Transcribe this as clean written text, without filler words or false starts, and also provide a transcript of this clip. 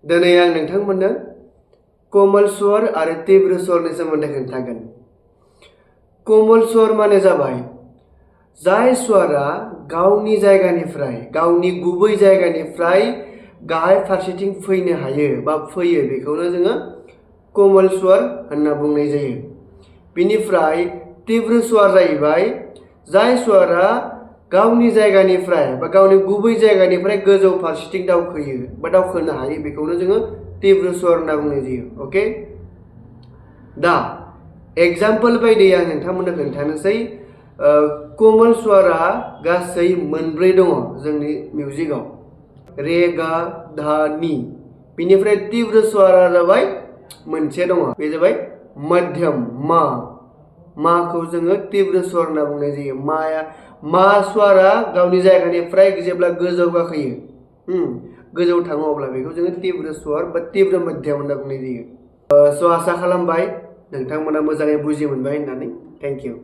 दिनै आं नोंथांमोननो कोमल स्वर आरो तीव्र स्वरनि सोमोन्दै खोन्थागोन। कोमल स्वर माने जाबाय जाय स्वरा गावनि जायगानिफ्राय गावनि गुबै जायगानिफ्राय गाहाय फारसेथिं फैनो हायो बा फैयो बेखौनो जोङो कोमल स्वर होनना बुंनाय जायो। बिनिफ्राय तीव्र स्वर जाहैबाय जाय स्वरा गावनि जायगानिफ्राय बा गावनि गुबै जायगानिफ्राय गोजौ फारसेथिं दावखोयो बा दावखोनो हायो बेखौनो जोङो तीव्र स्वर होनना बुंनाय जायो। ओके, दा एग्जाम्पल बायदियै आं नोंथांमोननो खोन्थानोसै। कोमल स्वरा गासै मोनब्रै दङ जोंनि मिउजिकआव, रे गा धा नि। बिनिफ्राय तीव्र स्वरा जाबाय मोनसे दङ, बे जाबाय मध्यम मा। माखौ जोङो तीव्र स्वर होनना बुंनाय जायो। मा स्वरा गावनि जायगानिफ्राय जेब्ला गोजौ गाखोयो, गोजौ थाङो, अब्ला बेखौ जोङो तीव्र स्वर बा तीव्र मध्यम होनना बुंनाय जायो। आसा खालामबाय नोंथांमोना मोजाङै बुजि मोनबाय होननानै। Thank you.